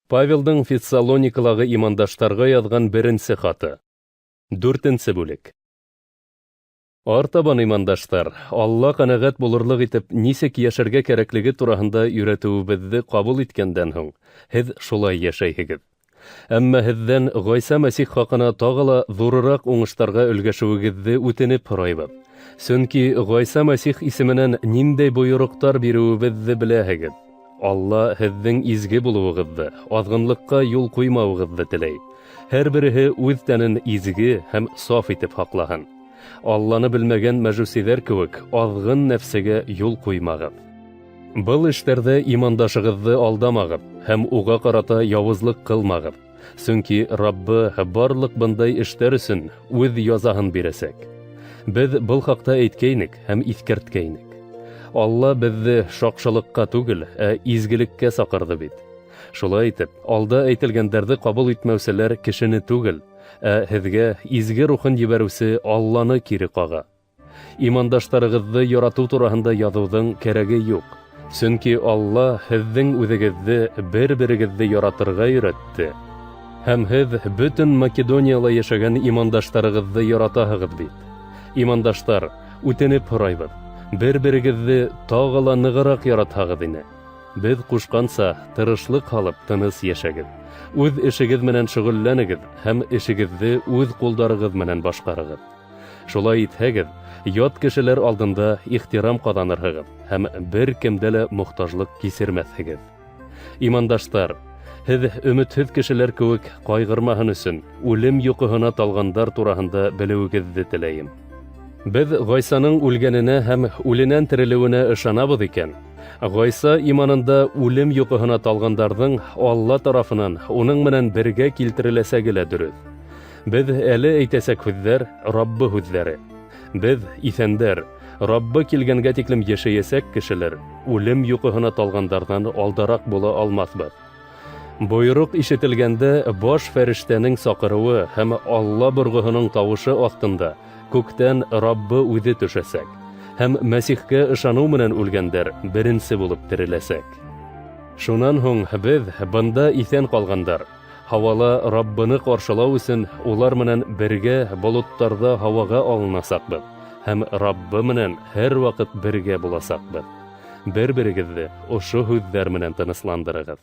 Павелдың Фессалоникалағы имандаштарға яҙған беренсе хаты. Дүртенсе бүлек. Артабан, имандаштар, Алла ҡәнәғәт булырлыҡ итеп нисек йәшәргә кәрәклеге тураһында өйрәтеүебеҙҙе ҡабул иткәндән һуң, һеҙ шулай йәшәйһегеҙ. Әммә һеҙҙән Ғайса Мәсих хаҡына тағы ла ҙурыраҡ уңыштарға өлгәшеүегеҙҙе үтенеп һорайбыҙ. Сөнки Ғайса Мәсих исеменән ниндәй бойороҡтар биреүебеҙҙе беләһегеҙ. Алла һеҙҙең изге булыуығыҙҙы, аҙғынлыҡҡа юл ҡуймауығыҙҙы теләй. Һәр береһе үҙ тәнен изге һәм саф итеп һаҡлаһын. Алланы белмәгән мәжүсиҙәр кеүек аҙғын нәфсегә юл ҡуймағыҙ. Был эштәрҙә имандашығыҙҙы алдамағыҙ һәм уға ҡарата яуызлыҡ ҡылмағыҙ. Сөнки Раббы барлыҡ бындай эштәр өсөн үҙ язаһын бирәсәк. Беҙ был хаҡта әйткәйнек һәм иҫкәрткәйнек. Алла беҙҙе шаҡшылыҡҡа түгел, ә изгелеккә саҡырҙы бит. Шулай итеп, алда әйтелгәндәрҙе ҡабул итмәүселәр кешене түгел, ә һеҙгә изге рухын ебәреүсе Алланы кире ҡаға. Имандаштарығыҙҙы яратыу тураһында яҙыуҙың кәрәге юҡ. Сөнки Алла һеҙҙең үҙегеҙҙе бер-берегеҙҙе яратырға өйрәтте. Һәм һеҙ бөтөн Македонияла йәшәгән имандаштарығыҙҙы яратаһығыҙ бит. Имандаштар, үтенеп һорайбыҙ, бер-берегеҙҙе тағы ла нығыраҡ яратһағыҙ ине. Беҙ ҡушҡанса тырышлыҡ һалып тыныс йәшәгеҙ. Үҙ эшегеҙ менән шөғөлләнегеҙ һәм эшегеҙҙе үҙ ҡулдарығыҙ менән башҡарығыҙ. Шулай итһәгеҙ, ят кешеләр алдында ихтирам ҡаҙанырһығыҙ һәм бер кемдә лә мохтажлыҡ кисермәҫһегеҙ. Имандаштар, һеҙ өмөтһөҙ кешеләр кеүек ҡайғырмаһын өсөн үлем йоҡоһона талғандар тураһында белеүегеҙҙе теләйем. Беҙ Ғайсаның үлгәненә һәм үленән терелеүенә ышанабыҙ икән, Ғайса иманында үлем йоҡоһона талғандарҙың Алла тарафынан уның менән бергә килтереләсәге лә дөрөҫ. Беҙ әле әйтәсәк һүҙҙәр Раббы һүҙҙәре. Беҙ, иҫәндәр, Раббы килгәнгә тиклем йәшәйәсәк кешеләр, үлем йоҡоһона талғандарҙан алдараҡ була алмаҫбыҙ. Бойороҡ ишетелгәндә баш фәрештәнең саҡырыуы һәм Алла борғоһоноң тауышы аҫтында күктән Раббы үҙе төшәсәк, һәм Мәсихкә ышаныу менән үлгәндәр беренсе булып тереләсәк. Шунан һуң беҙ, бында иҫән ҡалғандар, һауала Раббыны ҡаршылау өсөн улар менән бергә болоттарҙа һауаға алынасаҡбыҙ һәм Раббы менән һәр ваҡыт бергә буласаҡбыҙ. Бер-берегеҙҙе ошо һүҙҙәр менән тынысландырығыҙ.